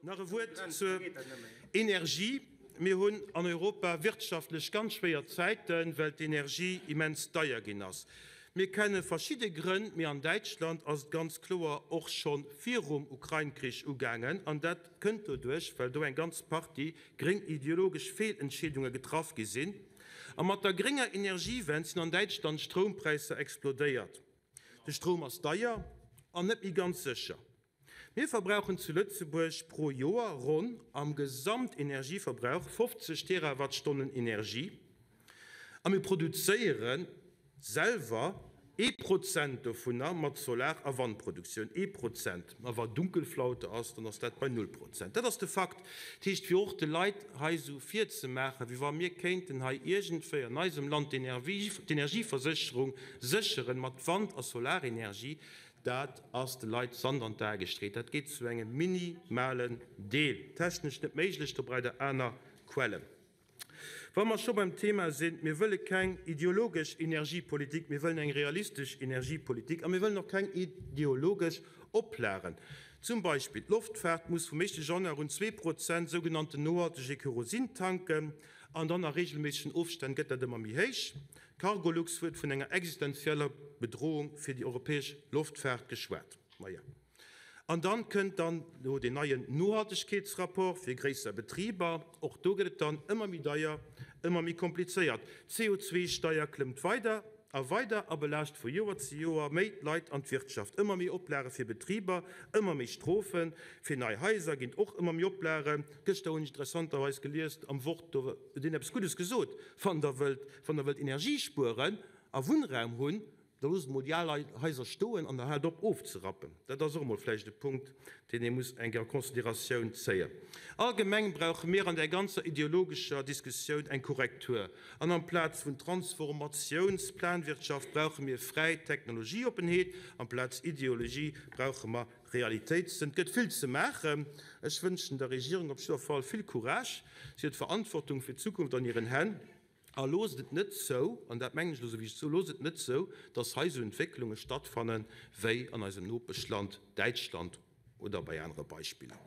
Nach e Wuert zur Energie. Mir hunn an Europa wirtschaftlech ganz schwéier Zäiten, well d'Energie immens deier ginn ass. Mir kenne verschidde Grënn, mee an Däitschland ass et ganz kloer och scho virum Ukrain-Krich ugaangen. An dat kënnt doduerch, well do eng ganz Partie gréng ideologesch Feelentscheedunge getraff gi sinn. A mat der grénger Energiewend sinn an Däitschland d'Stroumpräisser explodéiert. De Stroum ass deier an net méi ganz sécher. Mir verbrauchen zu Lëtzebuerg pro Joer ronn am Gesamtenergieverbrauch 50 Terawattstonnen Energie a mir produzéiere selwer ee Prozent dovunner mat Solar a Wandproduktioun. Ee Prozent. A wa Dunkelflaute ass, dann ass dat bei null Prozent. Dat ass de Fakt. Dat heescht, fir och de Leit hei esou virzemaachen, wéi wa mir kéinten hei iergendwéi an eisem Land d'Energieversécherung sécheren mat Wand a Solarenergie, Dat ass de Leit Sand an d'Ae gestreet. Dat geet zu engem minimalen Deel. Technesch net méiglech, do braucht Der aner Quellen. Wa mer scho beim Thema sinn, Mir wëlle keng ideologesch Energiepolitik, mir wëllen eng realistesch Energiepolitik a mir wëllen och keng ideologesch Oplagen. Zum Beispill, d'Loftfaart muss vum éischte Januar un 2% sougenannten nohaltege Kerosin tanken an dann a reegelméissegen Ofstänn gëtt dat ëmmer méi héich. D'Cargolux huet vun enger existenzieller Bedrohung fir déi europäesch Loftfaart geschwat. Maja, an dann kënnt dann elo deen neien Nohaltegkeetsrapport fir gréisser Betriber. Och do gëtt et dann ëmmer méi deier, ëmmer méi komplizéiert. D'CO2-Steier klëmmt weider a weider a belaascht vu Joer zu Joer méi d'Leit an d'Wirtschaft. Ëmmer méi Oplage fir Betriber, ëmmer méi Strofen. Fir nei Haiser ginn et och ëmmer méi Oplagen. Gëschter hunn ech interessanterweis gelies am Wort, do huet een eppes Guddes gesot, Wann Der wëllt, wann Der wëllt Energie spueren a Wunnraum hunn, da loosst emol déi al Haiser stoen an da haalt op ofzerappen. Dat ass och emol vläicht e Punkt, deen ee muss eng Kéier a Consideratioun zéien. Allgemeng brauche mir an där ganzer ideologescher Diskussioun eng Korrektur. An amplaz vun Transformatiounsplanwirtschaft brauche mir fräi Technologieoppenheet, amplaz Ideologie brauche mer Realitéitssënn. Et gëtt vill ze maachen. Ech wënschen der Regierung op jidder Fall vill Courage. Si huet d'Verantwortung fir d'Zukunft an hiren Hänn. A loosst et net zou, an dat mengen ech elo esou wéi ech et soen, loosst et net zou, datt hei esou Entwécklunge stattfanne wéi an eisem Nopeschland Däitschland oder bei anere Beispiller.